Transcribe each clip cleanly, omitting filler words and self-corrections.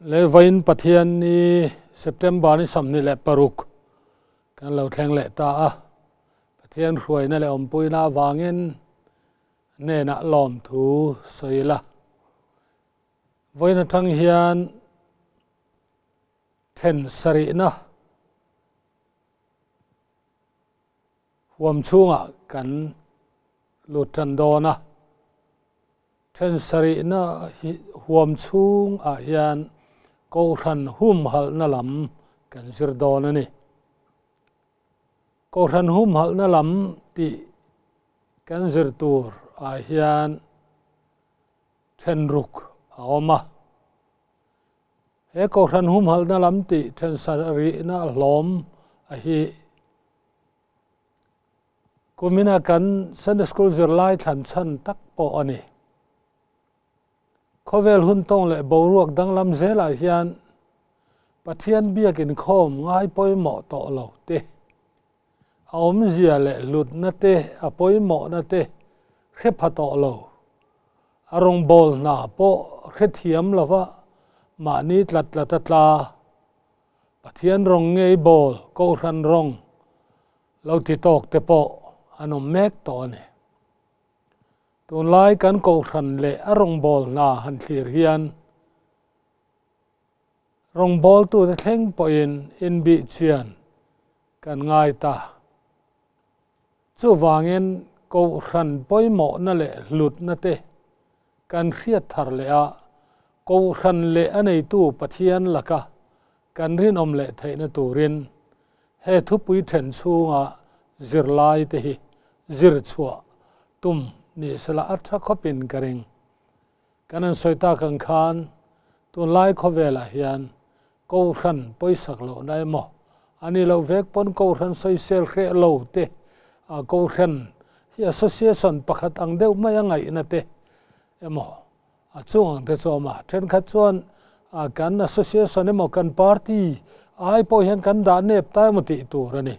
Levain Pathian ni September ni 26 kan lo thleng leh ta a. Pathian hruaina leh awmpuina avangin hnenah lawmthu sawi ila. Vawiin atang hian then sarihna huam chhungah kan lut tan dawn a. Then sarihna huam chhungah hian Kohhran humhalhna lam kan zir dawn a ni. Kohhran humhalhna lam tih kan zir tur ah hian then ruk a awm a. He Kohhran humhalhna lam tih then sarihna hlawm a hi Kumina kan Sunday School zirlai thlan chhan tak pawh a ni. Khawvel hun tawng leh boruak danglam zelah hian Pathian biak inkhawm ngai pawimawh tawh lo te, a awmzia leh hlutna te, a pawimawhna te hre pha tawh lo, a rawngbâwl hna pawh hrethiam lova mahni tlat tlat a tla, Pathian rawng ngei bawl, Kohhran rawng, Lo ti tawk te pawh an awm mek tawh a ni. Tunlai kan kohhran leh a rawngbâwl hna han thlir hian rawngbâwltute thleng pawhin inbih chian kan ngai ta. Chuvangin kohhran pawimawhna leh hlutna te kan hriat thar leh a, kohhran leh a neitu Pathian laka Kan rinawm leh theihna turin he thupui then chhunga zirlai te hi zir chhuah tum ni sela a tha khawpin ka ring. Kan an sawi tak ang khan tunlai khawvelah hian Kohhran pawisak lohna emaw a ni loh vek pawn Kohhran sawisel hreh lo te, Kohhran hi association pakhat ang deuh mai a ngaihna te emaw A chung ang te chu a awm a, thenkhat chuan kan association emaw kan party ai pawh hian kan dah nep ta emaw tih tur a ni.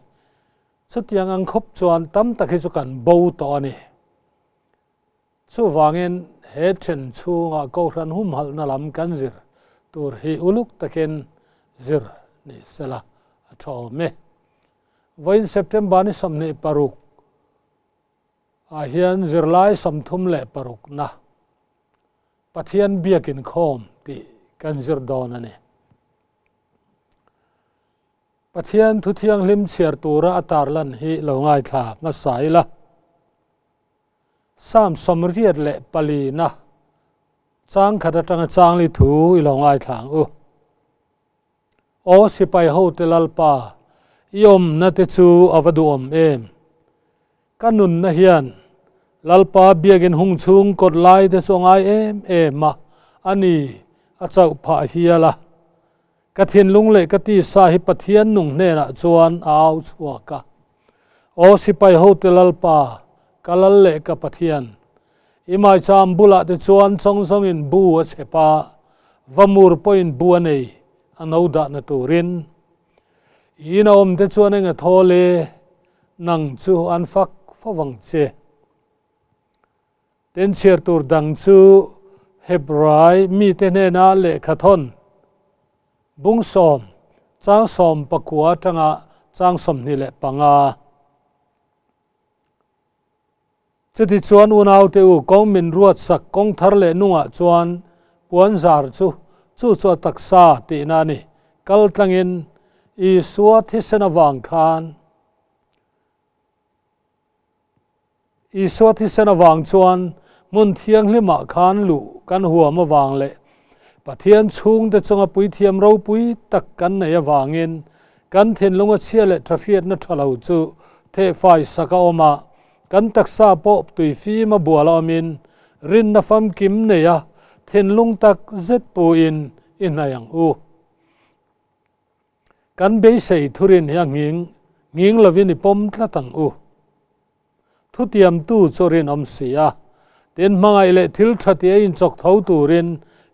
Chutiang ang khawp chuan tam tak hi chu kan bo tawh a ni. Chuvangin he then chhunga Kohhran humhalhna lam kan zir tur hi uluk takin zir ni sela a tha awm e. Vawiin September ni 26 Ah hian zirlai 36 na Pathian biak inkhawm tih kan zir dawn a ni. Pathian thu thianghlim chhiar tura a tarlan hi lo ngaithla hmasa ila. Psalm 84 na chang khat atanga changli thu i lo ngaithla ang u. Aw sipai hote Lalpa, i awmna te chu a va duhawm em? Ka nunna hian Lalpa biakin hung chhung kawt lai te chu a ngai em em a, a ni, a chauh phah hial a. Ka thinlung leh ka tisa hi Pathian nung hnenah chuan a au chhuak a. Aw sipai hote Lalpa, ka lal leh ka Pathian, I maicham bulah te chuan chawngzawngin bu a chhep a, vamur pawhin bu a nei a no dahna turin. I in a awm te chuan eng a thawl e, nang chu an fak fo vang che. Ten chhiar tur dang chu Hebrai mite hnena lehkha thawn, bung sawm, chang 19 atanga chang 25. Chutichuan unaute u, kawng min ruat sak kawng thar leh nungah chuan puan zar chu chu chu a taksa tihna a ni. Kal tlangin Isua thisen avang khan Isua thisen avang chuan hmun thianghlimah khan luh kan huam avang leh Pathian chhungte chunga puithiam ropui tak kan nei avangin kan thinlunga chhia leh thahriatna tha lo chu thehfai sak a awm a, kan taksa pawh tuifim a bual a awmin rinna famkim nei a thinlung tak zet puin i hnaih ang u. Kan beisei thurin hi a nghing nghing lovin i pawm tlat ang u. Thutiamtu chu rinawm si a, tin hmangaih leh thil tha tih a inchawk tho turin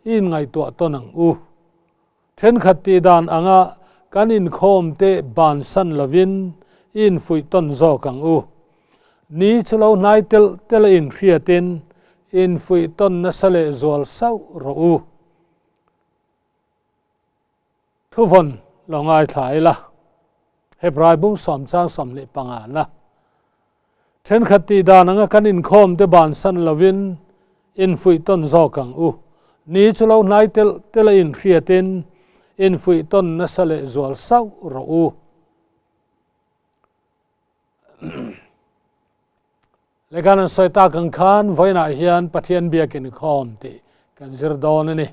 i inngaihtuah tawn ang u. Thenkhat tih dan anga kan inkhawm te bansan lovin i infuih tawn zawk ang u. Ni chu lo hnai telh telh a inhriatin infuih tawn nasa leh zual sauh rawh u. Thuvawn lo ngaithla ila, Hebrai bung sawm chang 25 na. Thenkhat tih dan anga kan inkhawm te bansan lovin infuih tawn zawk ang u. Ni chu lo hnai telh telh a inhriatin infuih tawn nasa leh zual sauh rawh u. Lehkhan an sawi tak ang khan vawiinah hian Pathian biak inkhawm tih kan zir dawn a ni.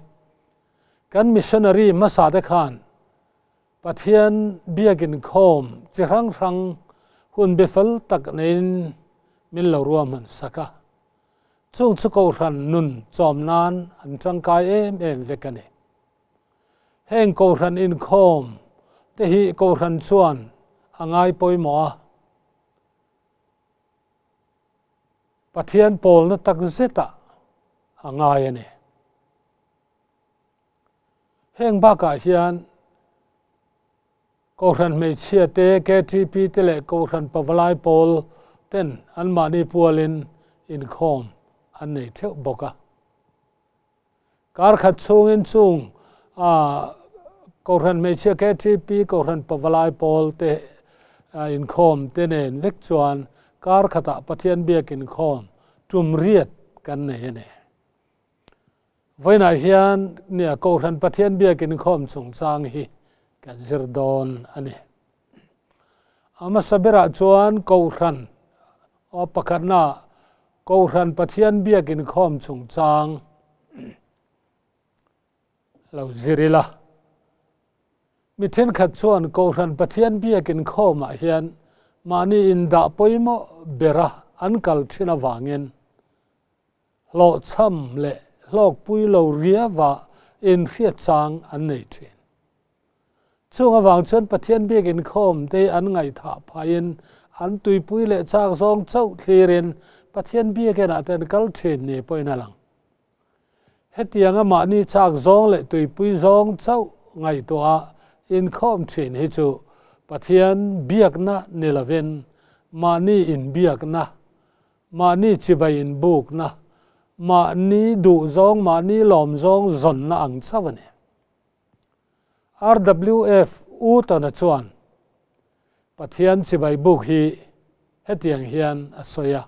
Kan missionary hmasa te khan Pathian biak inkhawm chi hrang hrang hun be fel tak neiin min lo ruahman sak a. Chung chu Kohhran nun chawm nan an tangkai em em vek a ni. Heng Kohhran inkhawm te hi Kohhran chuan a ngai pawimawh a. Pathian pawlna tak zetah a ngai a ni. Heng bakah hian Kohhran hmeichhia te, KTP te leh Kohhran Pavalai pawl ten anmahni pualin inkhawm an nei theuh bawk a. Kar khat chhungin chung Kohhran hmeichhia, KTP, Kohhran Pavalai pawl te inkhawm te nen vek chuan kar khatah Pathian biak inkhawm tum riat kan nei a ni. Vawiinah hian nia Kohhran Pathian biak inkhawm chungchang hi kan zir dawn a ni. A hmasa berah chuan Kohhran aw pakhatna Kohhran Pathian biak inkhawm chungchang lo zir ila. Mi thenkhat chuan Kohhran Pathian biak inkhawmah hian mahni indah pawimawh bera an kal thin avangin hlawhchham leh hlawkpui lo riava inhriat chang an nei thin. Chung avang chuan Pathian biak inkhawm te an ngaihthah phahin an tuipui leh chak zawng chauh thlirin Pathian biakenah te an kal thin ni pawhin a lang. Hetianga mahni chak zawng leh tuipui zawng chauh ngaihtuah inkhawm thin hi chu Pathian biakna ni lovin mahni inbiakna Mahni chibai inbukna, mahni duhzawng, mahni lawmzawng zawnna ang chauh a ni. RWF U Tawna chuan Pathian chibai buk hi hetiang hian a sawi a,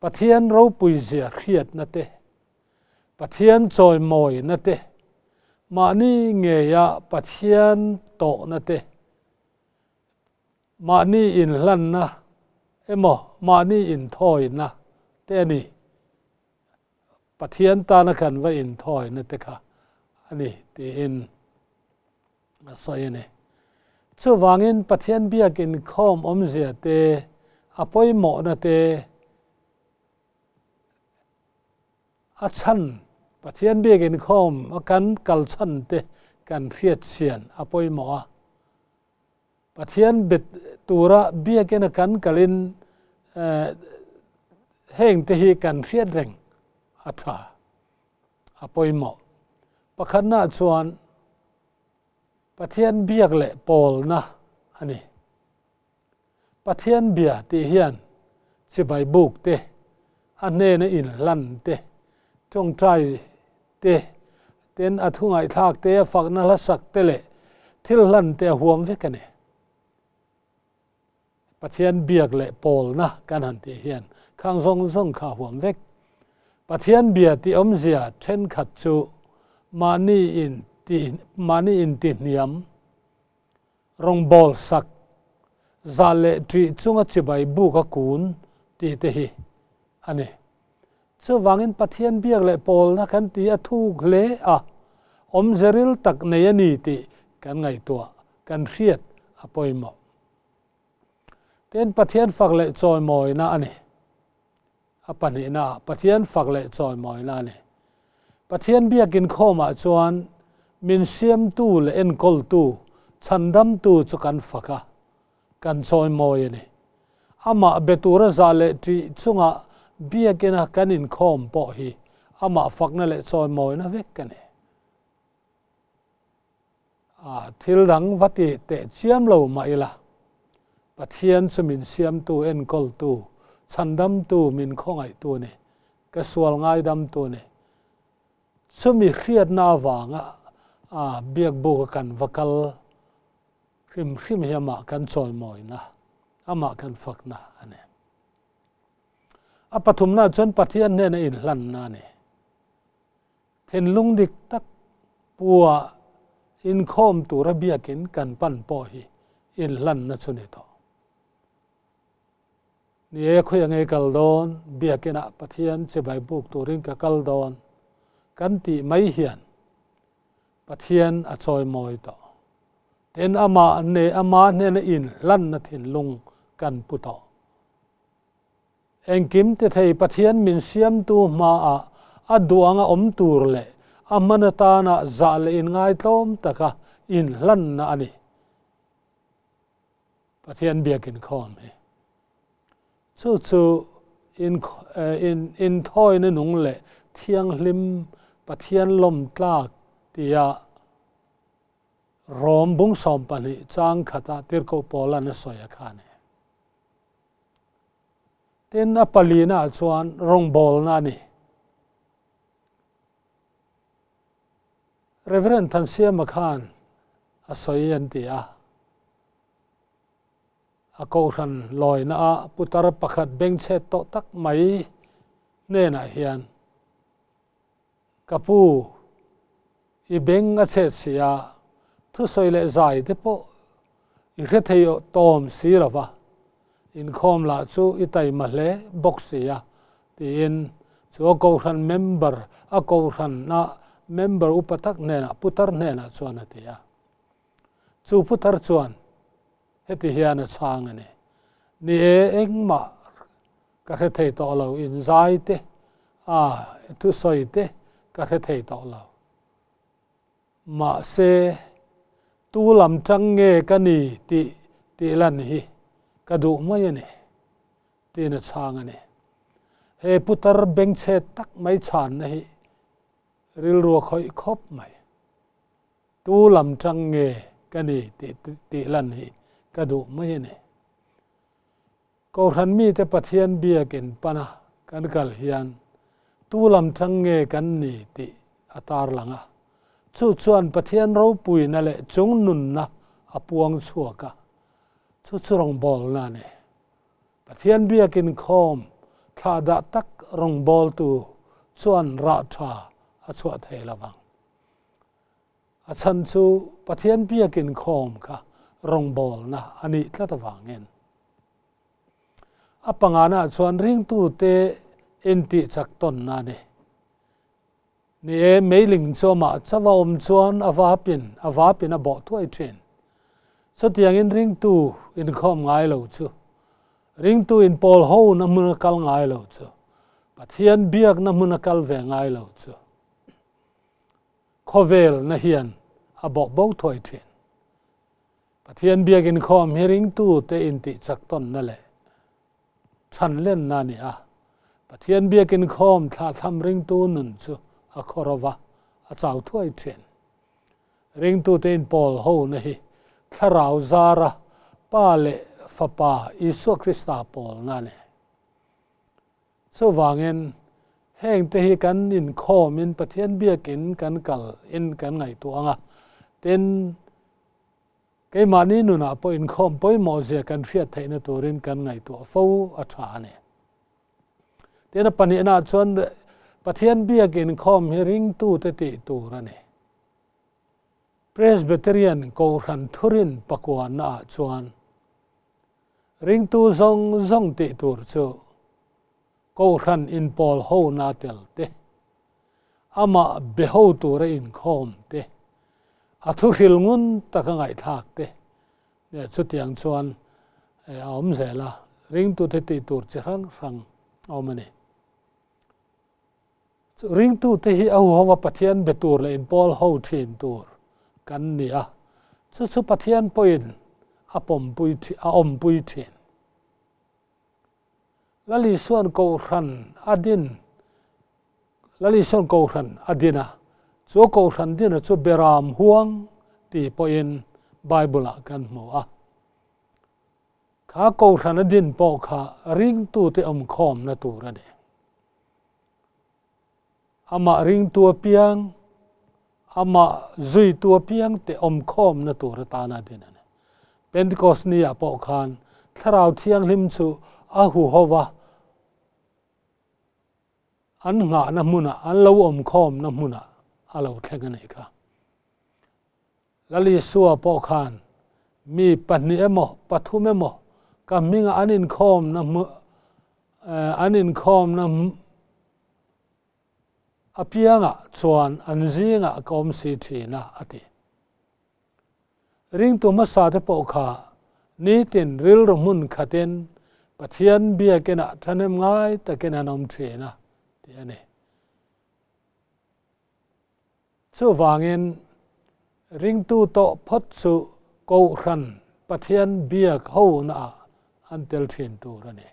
Pathian ropuizia hriatna te, Pathian chawimawina te, mahni ngeia Pathian tawhna te, Mahni inhlanna emaw mahni inthawina te a ni. Pathian tana kan va inthawina te kha a ni tiin a sawi a ni. Chuvangin Pathian biak inkhawm awmzia te, a pawimawhna te, a chhan Pathian biak inkhawm a kan kal chhan te kan hriatchian a pawimawh a. Pathian bet tura biakina kan kalin heng te hi kan hriat reng a tha, a pawimawh. Pakhatnaah chuan Pathian biak leh pawlna a ni. Pathian bia tih hian chibai buk te, a hnena inhlan te, tawngtai te, ten a thu ngaihthlak te, a fakna hlasak te leh thil hlan te a huam vek a ni. Pathian biak leh pawlna kan han tih hian khang zawng zawng kha a huam vek. Pathian bia tih awmzia thenkhat chu mahni in tih mahni intihniam, Rawngbawl sak, zah leh ṭih chunga chibai buk a kun tih te hi a ni. Chuvangin Pathian biak leh pawlna kan tih a thuk hle a, awmze ril tak nei a ni tih kan ngaihtuah, kan hriat a pawimawh. Tin, Pathian fak leh chawimawina a ni. A pahnihnaah Pathian fak leh chawimawina a ni. Pathian biak inkhawmah chuan min siamtu leh enkawltu, chhandamtu chu kan fak a, kan chawimawi a ni. Amah be tura zah leh ṭih chunga biakina kan inkhawm pawh hi amah fakna leh chawimawina vek a ni. A thil dang va ti teh chiam lo mah ila, Pathian chu min siamtu, enkawltu, chhandamtu, min khawngaihtu a ni, ka sual ngaidamtu a ni. Chumi hriatna avanga A biak buk a kan va kal hrim hrim hi amah kan chawimawina, amah kan fakna a ni. A pathumna chuan Pathian hnena inhlanna a ni. Thinlung dik tak pua inkhawm tura biakin kan pan pawh hi inhlanna chu ni tawh. Ni e, khawi angei kal dawn, biakinah Pathian chibai buk turin ka kal dawn kan tih mai hian Pathian a chawimawi tawh. Tin, amah ne ama hnena inhlanna thinlung kan pu tawh. Engkim ti thei Pathian min siamtu hmaah a duang a awm tur leh a hman atana zah leh inngaitlawm taka inhlanna a ni. Pathian biakin khawm hi. Chu chu in in inthawina nung leh thianghlim Pathian lawm tlak tia Rom bung 12 chang khata tirhkoh Paula'n a sawi a kha a ni. Tin, a palinaah chuan rawngbawlna a ni. Reverend Thansiama khan a sawi an ti a, a kohhran lawina ah putar pakhat bengchhet tawh tak mai hnenah hian, Ka pu, i beng a chhet si a, thusawi leh zai te pawh i hre thei tawm si lo va, inkhawm lah chu i taima hle bawk si a, tiin chu a kohhran member, a kohhrana member upa tak hnenah, putar hnenah chuan a ti a. Chu putar chuan heti hian a chhang a ni, Ni e, engmah Ka hre thei tawh lo, inzai te, a thusawi te ka hre thei tawh lo. Mahse, tu lam tang nge ka ni tih tih lan hi ka duh mai a ni, tiin a chhang a ni. He putar bengchhet tak mai chhanna hi rilru a khawih khawp mai. Tu lam tang nge ka ni tih tih lan hi ka duh mai a ni. Kohhran mite Pathian biakin pana kan kal hian tu lam tang nge kan ni tih a tarlang a. Chu chuan Pathian ropuina leh chungnunna a puang chhuak a, chu chu rawngbawlna a ni. Pathian biakin khawm thlahdah tak rawngbawltu chuan rah tha a chhuah thei lo vang. A chhan chu Pathian biakin khawm kha rawngbawlna a nih tlat avangin. A pangana chuan ringtute intih chak tawnna a ni. Ni e, meiling chu amah chauh a awm chuan a vapin a vapin a bawh thuai thin. Chutiangin ringtu inkhawm ngai lo chu, ringtu inpawl hona hmun a kal ngai lo chu, Pathian biakna hmun a kal ve ngai lo chu, Khawvelna hian a bawh bo thuai thin. Pathian biakin khawm hi ringtute intih chak tawnna leh chhan lenna a ni a. Pathian biakin khawm thlahthlam ringtu nun chu a khaw ro va, a chau thuai thin. Ringtute inpawl hona hi thlarau zara Pa leh Fapa Isua Krista pawlna a ni. Chuvangin, hengte hi kan inkhawmin Pathian biakin kan kal in kan ngaihtuah ang a, tin, keimahni nunah pawh inkhawm pawimawh zia kan hriat theihna turin kan ngaihtuah fo a tha a ni. Tin, a pahnihnaah chuan Pathian biak inkhawm hi ringtute tih tur a ni. Presbyterian Kohhran Thurin pakuannaah chuan Ringtu zawng zawng tih tur chu Kohhran inpawl hona tel te, amah be ho tura inkhawm te, a thuhril ngun taka ngaihthlak te leh chutiang chuan a awm zel a, ringtute tih tur chi hrang hrang a awm a ni. Ringtute hi a huhova Pathian be tur leh inpawl ho thin tur kan ni a, chu chu Pathian pawhin a pawmpui a awmpui thin. Lal Isuan Kohhran a din Lal Isuan Kohhran a din a, chu Kohhran dina chu Beram huang ti pawhin Bible-ah kan hmu a. Kha Kohhran a din pawh kha ringtute awmkhawmna tur a ni. Amah ringtu apiang Amah zuitu apiangte awmkhawmna tur atana din a ni. Pentecost ni ah pawh khan Thlarau Thianghlim chu a huho va, an nghahna hmunah, an lo awmkhawmna hmunah a lo thleng a nih kha. Lal Isua pawh khan mi pahnih emaw pathum emaw ka hmingah an inkhawmna an inkhawmna apiangah chuan an zingah ka awm si thin a, a ti. Ringtu hmasa te pawh kha nitin rilru hmun khatin Pathian biakinah thahnem ngai takin an awm thin a, tih a ni. Chuvangin, ringtu tawh phawt chu Kohhran Pathian biak honaah an tel thin tur a ni.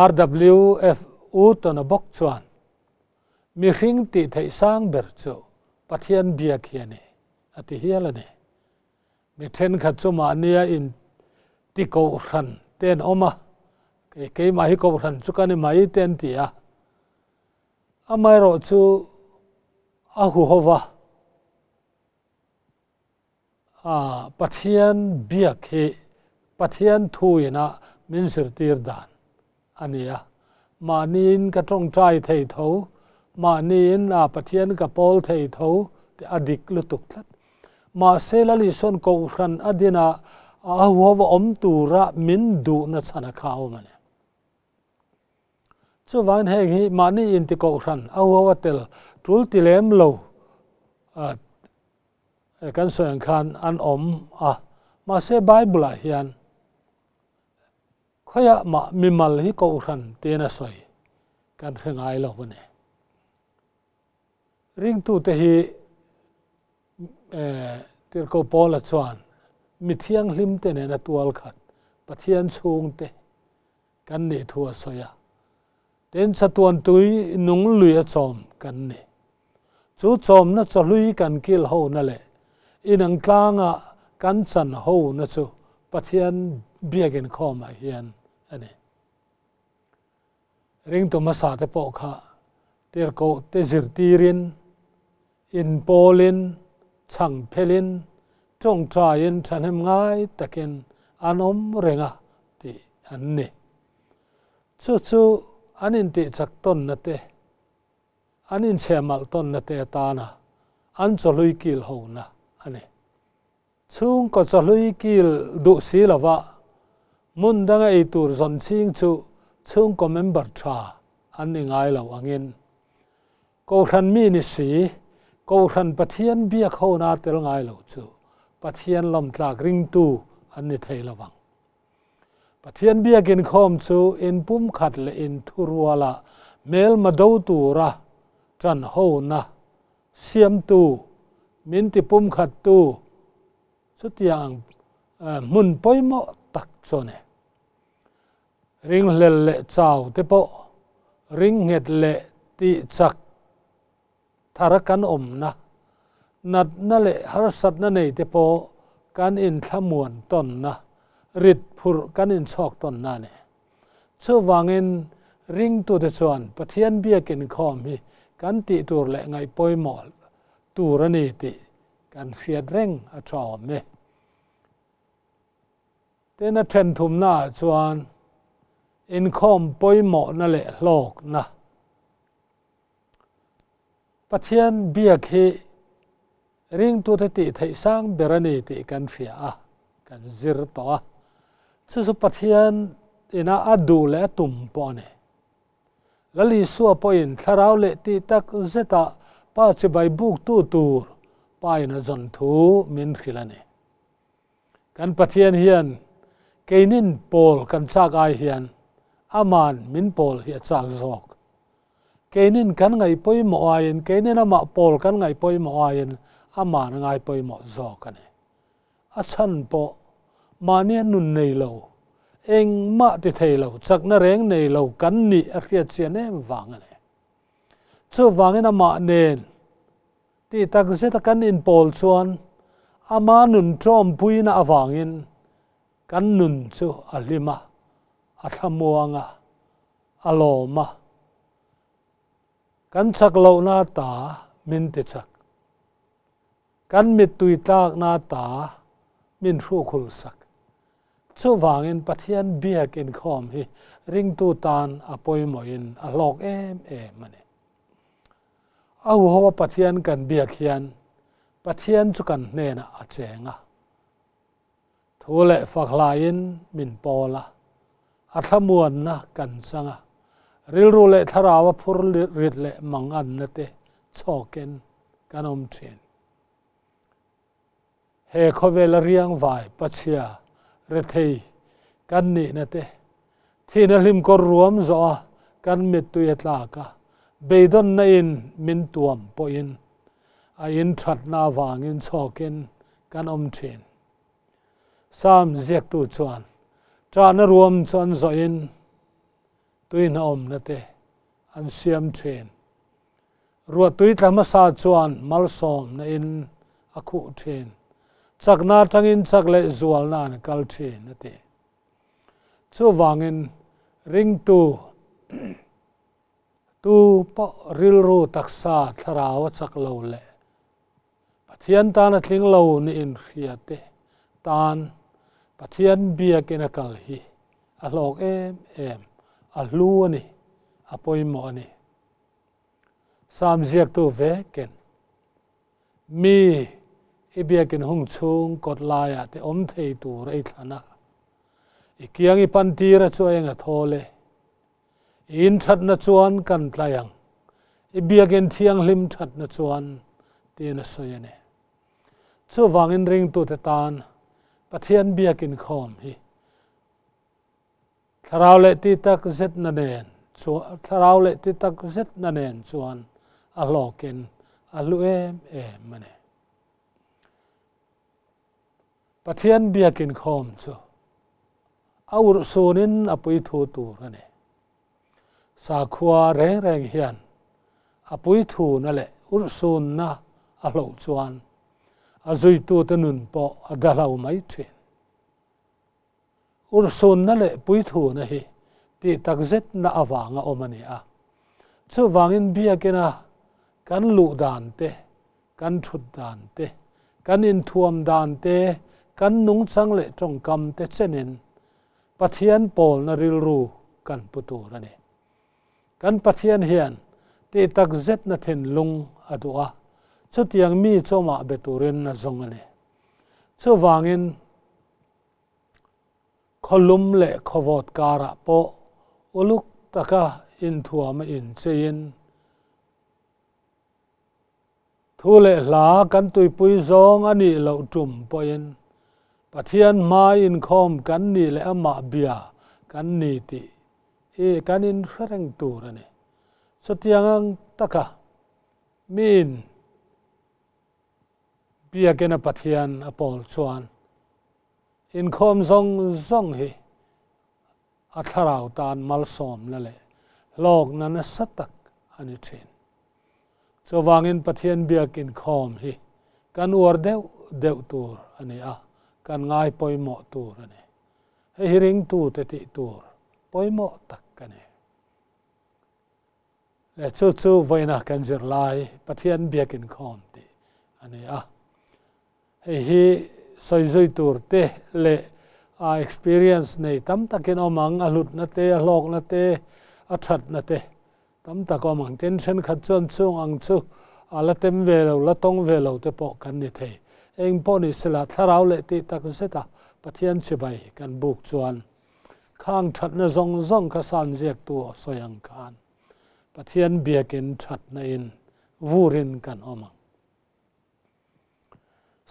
RWF U Tawna bawk chuan, Mihring tih theih sang ber chu Pathian biak hi a ni, a ti hial a ni. Mi thenkhat chu mahnia in ti Kohhran te an awm a, keimah hi Kohhran chu ka ni mai te an ti a. Amaherawh chu a huhova a Pathian biak hi Pathian thuin a min zirtir dan a ni a. Mahniin ka tawngtai thei tho, mahniin a Pathian ka pawl thei tho tih a dik lutuk tlat. Mahse Lal Isua'n Kohhran a din a, a huhova awm tura min duhna chhan a kha a awm a ni. Chuvangin heng hi mahni inti kohhran a huau a tel tul ti lem lo kan sawi ang khan an awm a. Mahse Bible ah hian khawiah mah mimal hi kohhran tiin a sawi kan hre ngai lo a ni. Ringtute hi Tirhkoh Paula chuan mi thianghlimte nena tual khat Pathian chhungte kan nih thu a sawi a, tin chatuan tui nung lui a chawm kan ni. Chu chawmna chawhlui kan kil hona leh inang tlanga kan chan hona chu Pathian biakin khawmah hian a ni. Ringtu hmasa te pawh kha tirhkoh te zirtirin, inpawlin, chhangphelin, tawngtaiin thahnem ngai takin an awm reng a tih an ni. Chu chu an intihchak tawnna te, an inchhehmalh tawnna te atana an chawhlui kil hona a ni. Chhungkaw chawhlui kil duh si lova hmun danga ei tur zawn ching chu chhungkaw member tha an ni ngai lo angin Kohhran mi ni si, Kohhran Pathian biak hona tel ngai lo chu Pathian lawmtlak ringtu an ni thei lo vang. Pathian biak inkhawm chu inpumkhat leh inthuruala hmelma do tura ṭan hona Siamtu, min ti pumkhattu chutiang hmun pawimawh tak chu a ni. Ringhlel leh chau te pawh ringnghet leh tihchak thara kan awmna, natna leh harsatna nei te pawh kan inthlamuan tawnna, rit phurh kan inchhawk tawnna a ni. Chuvangin, ringtute chuan Pathian biak inkhawm hi kan tih tur leh ngaih pawimawh tur a ni tih kan hriat reng a tha awm e. Tin, a then thumnaah chuan inkhawm pawimawhna leh hlawkna. Pathian biak hi ringtute tih theih sang ber a ni tih kan hria a, kan zir tawh a. Chu chu Pathian ina a duh leh a tum pawh a ni. Lal Isua pawhin thlarau leh tih tak zetah Pa chibai buktu tur Pa in a zawn thu min hrilh a ni. Kan Pathian hian keinin pawl kan chak ai hian Aman min pawl hi a chak zawk. Keinin kan ngaih pawimawh aiin, keinin amah pawl kan ngaih pawimawh aiin aman a ngai pawimawh zawk a ni. A chhan pawh mahnia nun nei lo, engmah ti thei lo, chakna reng nei lo kan nih a hriat chian em vang a ni. Chuvangin amah nen tih tak zeta kan inpawl chuan ama nun ṭawmpuina avangin kan nun chu a hlim a, a thlamuang a, a lawm a. Kan chak lohna ta min ti chak. Kan mittui tlakna ta min hrukhul sak. Chuvangin Pathian biak inkhawm hi ringtu tan a pawimawhin a hlawk em em a ni. A huhoa Pathian kan biak hian Pathian chu kan hnenah a cheng a. Thu leh fak hlaiin min pawl a, a thlamuanna kan chang a, rilru leh thlarau a phur rit leh manganna te chhawkin kan awm thin. He khawvela riangvai pachhia rethei kan nihna te, thihna hlimkawr ruam zawh a kan mittui a tlak a, beidawnna in min tuam pawhin a inthatna avangin chhawkin kan awm thin. Psalm ziaktu chuan ṭahna ruam chu an zawhin tuihna awmna te an siam thin. Ruahtui tla hmasa chuan malsawmna in a khuh thin. Chakna atangin chak leh zualna an kal thin a ti. Chuvangin ringtu tu pawh rilru taksa thlarau a chak lo leh Pathian tan a tling lo ni inhria te tan Pathian biakin a kal hi a hlawk em em, a hlu a ni, a pawimawh a ni. Psalm ziaktu vekin, Mi i biakin hung chhung kawt laiah te awm thei tur a i thlan a, i kiang i pantir a chu a eng a thawl e. I inthatna chuan kan tlai ang, i biakin thianghlim thatna chuan, tiin a sawi a ni. Chuvangin ringtute tan Pathian biakin khawm hi thlarau leh ti tak zetna nen thlarau leh ti tak zetna nen chuan a hlawkin a hlu em em a ni. Pathian biakin khawm chu a urhsunin a puithu tur a ni. Sakhua reng reng hian a puithuna leh urhsunna a hloh chuan a zuitute nun pawh a dahlo mai thin. Urhsunna leh puithuna hi tih takzetna avanga awm a ni a. Chuvangin biakina kan luh dan te, kan thut dan te, kan inthuam dan te, kan nungchang leh tawngkam te chenin Pathian pawlna rilru kan pu tur a ni. Kan Pathian hian tih takzetna thinlung a duh a, chutiang mi chawmah be turin a zawng a ni. Chuvangin khawlum leh khawvawt karah pawh uluk taka inthuam a incheiin thu leh hla kan tuipui zawng a nih loh tum pawhin Pathian hmai inkhawm kan nih leh amah bia kan ni tih i kan inhre reng tur a ni. Chutiang ang taka miin Biakina Pathian a pawl chuan inkhawm zawng zawng hi a thlarau tan malsawmna leh hlawkna nasa tak a ni thin. Chuvangin Pathian biak inkhawm hi kan uar deuh deuh tur a ni a, kan ngai pawimawh tur a ni. Hei hi ringtute tih tur pawimawh tak a ni. Leh chu chu vawiina kan zir lai Pathian biak inkhawm tih a ni a. Hei hi sawi zui tur te leh a experience nei tam takin awm ang, a hlutna te, a hlawkna te, a thatna te tam tak awm ang. Tin, thenkhat chuan chung ang chu a la tem ve lo, la tawng ve lo te pawh kan ni thei. Eng pawh ni sela, thlarau leh tih tak zeta Pathian chibai kan buk chuan Khang thatna zawng zawng kha san ziaktu a sawi ang khan Pathian biakin thatna in vurin kan awm ang.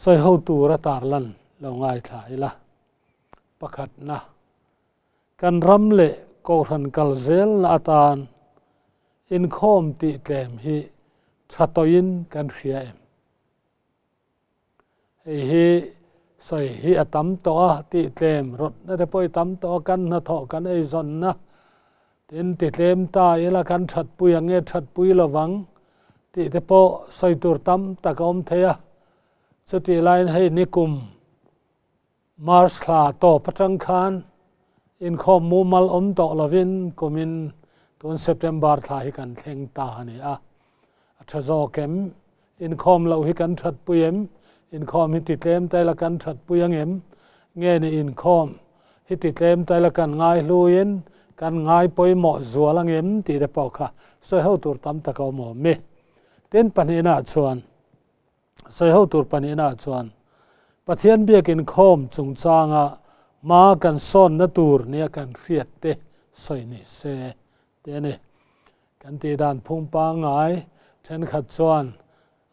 Sawi ho tur a tarlan lo ngaithla ila. Pakhatna, kan ram leh Kohhran kal zelna atan inkhawm tih tlem hi tha tawhin kan hria em? Hei hi sawi hi a tam tawh a, tih tlem rawtna te pawh i tam tawh a, kan hnathawh kan eizawnna tin ti tlem ta ila kan thatpui ang nge thatpui lovang tih te pawh sawi tur tam tak a awm thei a. Chutih laiin hei nikum March thla tawp atang khan inkhawm mumal awm tawh lovin kumin tun September thla hi kan thleng ta a ni a. A tha zawk em? Inkhawm loh hi kan that pui em? Inkhawm hi ti tlem ta ila kan that pui ang em? Nge ni inkhawm hi ti tlem ta ila kan ngai hluin kan ngai pawimawh zual ang em tih te pawh kha sawi ho tur tam tak a awm awm e. Tin pahnihna chuan sawi ho tur pahnihna chuan Pathian biak inkhawm chungchanga hma kan sawnna tur nia kan hriat te sawi ni se tih a ni. Kan tih dan phung pangngai thenkhat chuan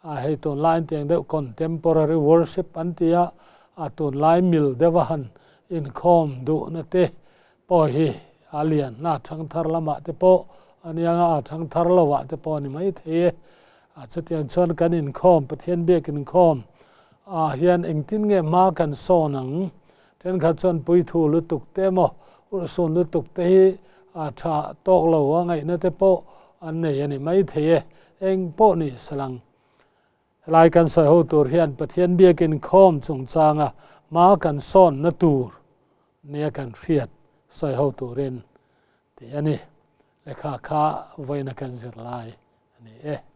a hei tunlai an tiang deuh contemporary worship an ti a, a tunlai mil deuh a han inkhawm duhna te pawh hi a lian a thangthar lamah te pawh a nia nga a thangthar lovah te pawh a ni mai thei e. A chutiang chuan kan inkhawm Pathian biak inkhawm ah hian engtin nge hma kan sawn ang? Thenkhat chuan puithu lutuk te emaw urhsun lutuk te hi a tha tawk lo a ngaihna te pawh an nei a ni mai thei e, eng pawh ni salang. Helai kan sawi ho tur hian Pathian biak inkhawm chungchanga hma kan sawnna tur nia kan hriat sawi ho turin tih a ni. Lehkha kha vawiina kan zir lai a ni e.